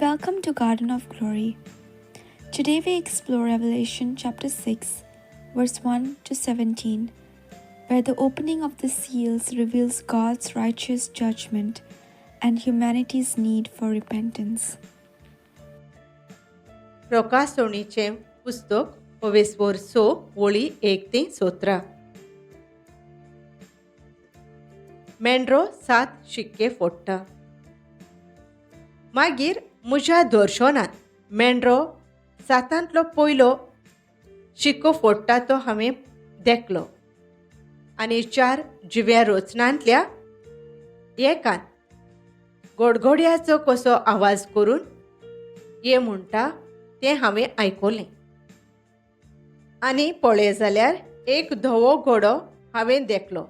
Welcome to Garden of Glory. Today we explore Revelation chapter 6, verse 1 to 17, where the opening of the seals reveals God's righteous judgment and humanity's need for repentance. प्रकाशणीचें पुस्तक ओवेस्वोर स वळी 1 ते 17. मेंढरो 7 शिक्के फोडटा. मागीर म्हज्या दर्शनांत मेंढरो सातांतलो पयलो शिक्को फोडटा तो हांवें देखलो आनी 4 जिव्या रचनांतल्या एकान गोडगोड्याचो कसो आवाज करून ये म्हणटा तें हांवें आयकलें. आनी पळय जाल्यार एक धवो घोडो हांवें देखलो.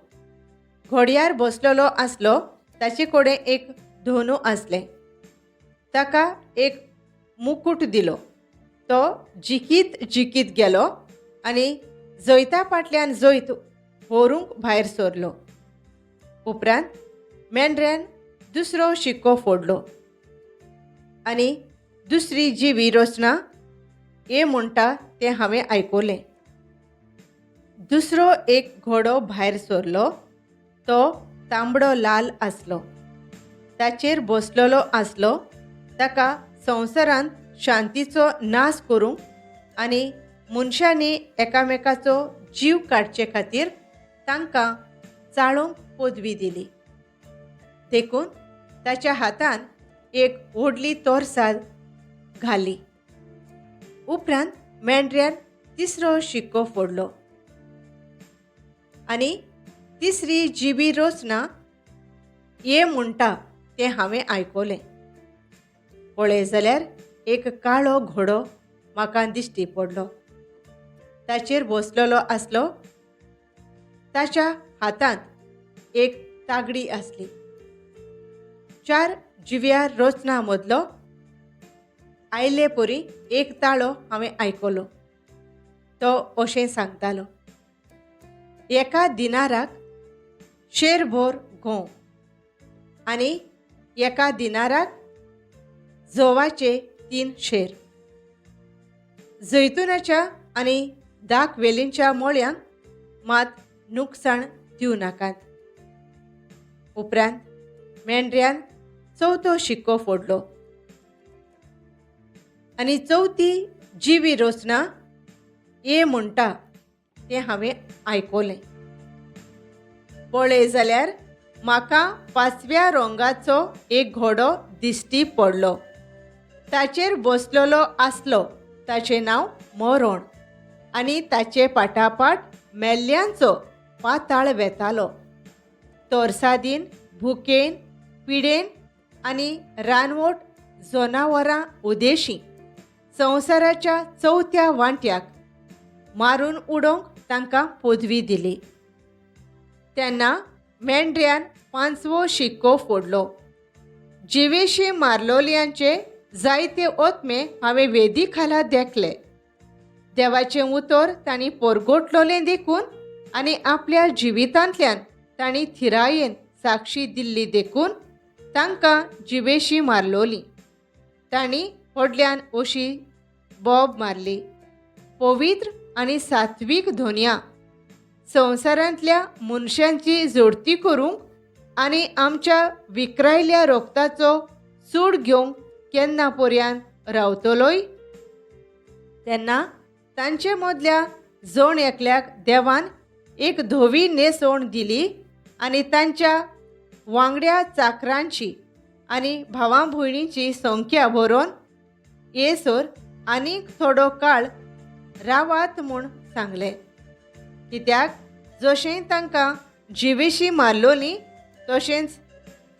घोड्यार बसलेलो आसलो ताचे कडेन एक धोनू आसलें. ताका एक मुकूट दिलो. तो जिखीत जिखीत गेलो आनी जैता फाटल्यान जैत व्हरूंक भायर सरलो. उपरांत मेंढऱ्यान दुसरो शिक्को फोडलो आनी दुसरी जिवी रचना ये म्हणटा तें हांवें आयकलें. दुसरो एक घोडो भायर सरलो. तो तांबडो लाल आसलो. ताचेर बसलेलो आसलो. ताका संवसारांत शांतीचो नाश करूंक आनी मनशांनी एकामेकाचो जीव काडचे खातीर तांकां चाळोवंक पदवी दिली. देखून ताच्या हातान एक व्हडली तोरसाद घाली. उपरांत मेंढऱ्यान तिसरो शिक्को फोडलो आनी तिसरी जिवी रचना ये म्हणटा तें हांवें आयकलें. पळय जाल्यार एक काळो घोडो म्हाका दिश्टी पडलो. ताचेर बसलेलो आसलो. ताच्या हातांत एक तागडी आसली. 4 जिव्या रचना मदलो आयले परी एक ताळो हांवें आयकलो. तो अशें सांगतालो, एका दिनाराक शेरभर गंव आनी एका दिनाराक जवाचे 3 शेर. जैतुनाच्या आनी दाक वेलींच्या मोळ्यांक मात नुकसाण दिवं नाकात. उपरांत मेंढऱ्यान चवथो शिक्को फोडलो आनी चवथी जिवी रचना ये म्हणटा तें हांवें आयकलें. पळय जाल्यार म्हाका पाचव्या रंगाचो एक घोडो दिश्टी पडलो. ताचेर बसलेलो आसलो. ताचें नांव मरण आनी ताचे पाटापाट मेल्ल्यांचो पाताळ वेतालो. तोरसादीन, भुकेन, पिडेन आनी रानवट जनावरां उदेशी संवसाराच्या चवथ्या वांट्याक मारून उडोवंक तांकां पदवी दिली. तेन्ना मेंढऱ्यान 5वो शिक्को फोडलो. जिवेशी मारलोल्यांचे जायते ओतमे हांवें वेदी खाला देखले. देवाचें उतर तांणी परगटलोलें देखून आनी आपल्या जिवितांतल्यान तांणी थिरायेन साक्षी दिल्ली देखून तांकां जिवेशी मारलोली. तांणी व्हडल्यान अशी बोब मारली, पवित्र आनी सात्वीक धोनया संवसारांतल्या मनशांची जोडती करूंक आनी आमच्या विकरायल्या रोगताचो सूड घेवंक केन्ना पर्यंत रावतलोय? तेन्ना तांचे मदल्या जण एकल्याक देवान एक धवी न्हेसवण दिली आनी तांच्या वांगड्या चाकरांची आनी भावा भयणींची संख्या बरोवन येसर आनीक थोडो काळ रावात म्हूण सांगलें. कित्याक जशें तांकां जिवेशी मारलोली तशेंच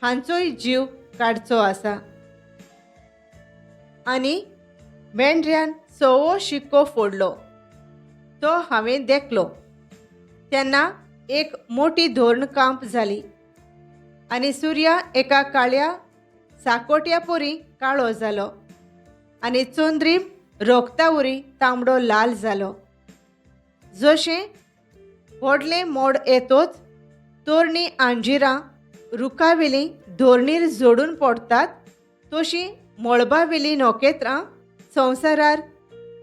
हांचोय जीव काडचो आसा. आनी मेंढऱ्यान 6वो शिक्को फोडलो. तो हांवें देखलो. तेन्ना एक मोटी धोरण कांप जाली आनी सुर्या एका काळ्या साकोट्या परी काळो जालो आनी चंद्रीम रोगता वरी तांबडो लाल जालो. जशें व्हडलें मोड येतोच तरणी आंजिरां रुखावेलीं धोरणीर जोडून पडटात तशी मळबावेलीं नखेत्रां संवसारार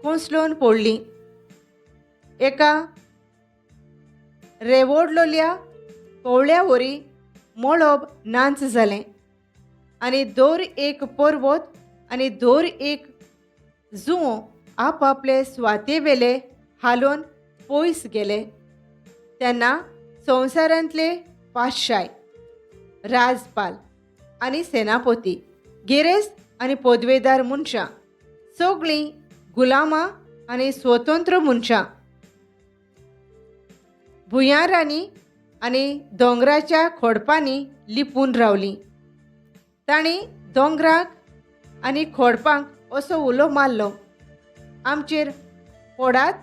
कोसळून पडलीं. एका रेवोडलोल्या कोवळ्या वरी मळब नाच जालें आनी दर एक पर्वत आनी दर एक जुंवो आपआपले सुवातेवेले हालोवन पयस गेले. तेन्ना संवसारांतले पातशाय, राजपाल आनी सेनापती, गिरेस्त आनी पदवेदार मनशां, सगळीं गुलामां आनी स्वतंत्र मनशां, भुंयारांनी आनी दोंगराच्या खोडपांनी लिपून रावलीं. तांणी दोंगराक आनी खोडपांक असो उलो मारलो, आमचेर पडात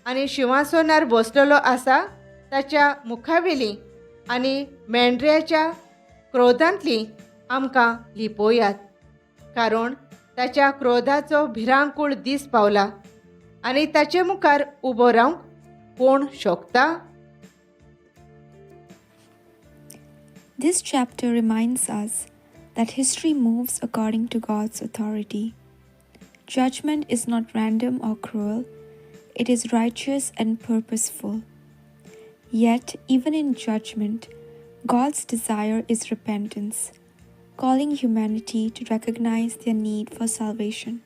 आनी शिंवासनार बसलेलो आसा ताच्या मुखावेली आनी मेंढऱ्याच्या क्रोधांतली आमकां लिपोयात, कारण ताच्या क्रोधाचो भिरांकूळ दीस पावला आनी ताचे मुखार उबो रावंक कोण शकता? This chapter reminds us that history moves according to God's authority. Judgment is not random or cruel, it is righteous and purposeful. Yet, even in judgment, God's desire is repentance, calling humanity to recognize their need for salvation.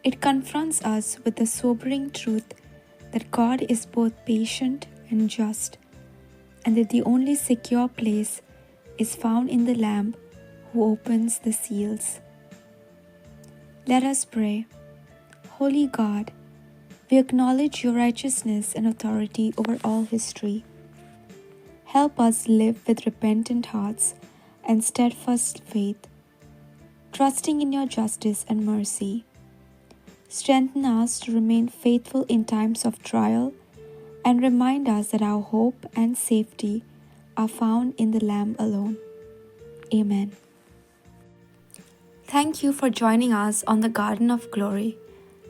It confronts us with the sobering truth that God is both patient and just, and that the only secure place is found in the Lamb who opens the seals. Let us pray. Holy God, we acknowledge your righteousness and authority over all history. Help us live with repentant hearts and steadfast faith, trusting in your justice and mercy. Strengthen us to remain faithful in times of trial and remind us that our hope and safety are found in the Lamb alone. Amen. Thank you for joining us on the Garden of Glory.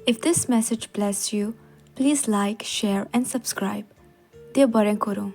If this message blessed you, please like, share, and subscribe. देव बरें करूं.